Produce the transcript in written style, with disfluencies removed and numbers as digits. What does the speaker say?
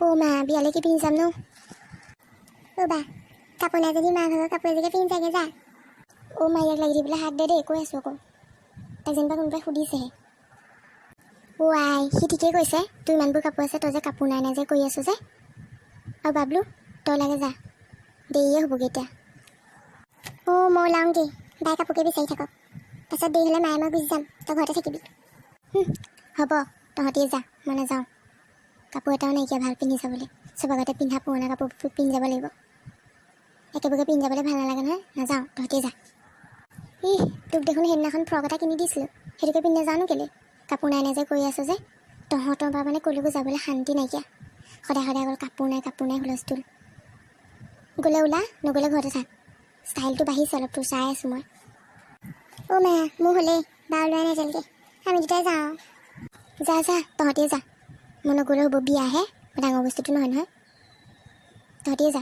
অ' মা, বিয়ালৈ কি পিন্ধি যাম নো? অ' বা, কাপোৰ নাই যদি মা ভাগৰ কাপোৰ এযোৰকে পিন্ধি যাগে যা। অ' মা, ইয়াক লাগি থাকিবলৈ হাক দে দেই, কৈ আছোঁ আকৌ। তাক যেনিবা কোনোবাই সুধিছেহে। অ' আই, সি ঠিকেই কৈছে। তোৰ ইমানবোৰ কাপোৰ আছে, তই যে কাপোৰ নাই নাই যে কৰি আছ যে। আৰু বাবলু, তই লাগে যা, দেৰিয়ে হ'বগৈ এতিয়া। অ', মই ওলাওঁগৈ, বাই কাপোৰকে বিচাৰি থাকক। তাৰপিছত দেৰি হ'লে মায়ে মই গুচি যাম, তই ঘৰতে থাকিবি। হ'ব, তহঁতিয়ে যা, মই নাযাওঁ। কাপোৰ এটাও নাইকিয়া ভাল পিন্ধি যাবলৈ। চব আগতে পিন্ধা পুৰণা কাপোৰ পিন্ধি যাব লাগিব। একেবাৰে পিন্ধি যাবলৈ ভাল নালাগে নহয়। নাযাওঁ, তহঁতিয়ে যা। ইহ, তোক দেখোন সেইদিনাখন ফ্ৰক এটা কিনি দিছিলোঁ, সেইটোকে পিন্ধি নাযাওঁনো কেলৈ? কাপোৰ নাই নাই যে কৰি আছ যে। তহঁতৰ পৰা মানে ক'লৈকো যাবলৈ শান্তি নাইকিয়া। সদায় সদায় অকল কাপোৰ নাই, কাপোৰ নাই হুলস্থুল। গ'লে ওলা, নগ'লে ঘৰতে থাক। ষ্টাইলটো বাঢ়িছে অলপ তোৰ, চাই আছোঁ মই। অ' মা, মোৰ হ'লেই, বা ওলোৱাই নাই এতিয়ালৈকে, আমি দুটাই যাওঁ। যা যা, তহঁতিয়ে যা, মই নগ'লেও হ'ব। বিয়াহে, ডাঙৰ বস্তুটো নহয় নহয়, তহঁতিয়ে যা।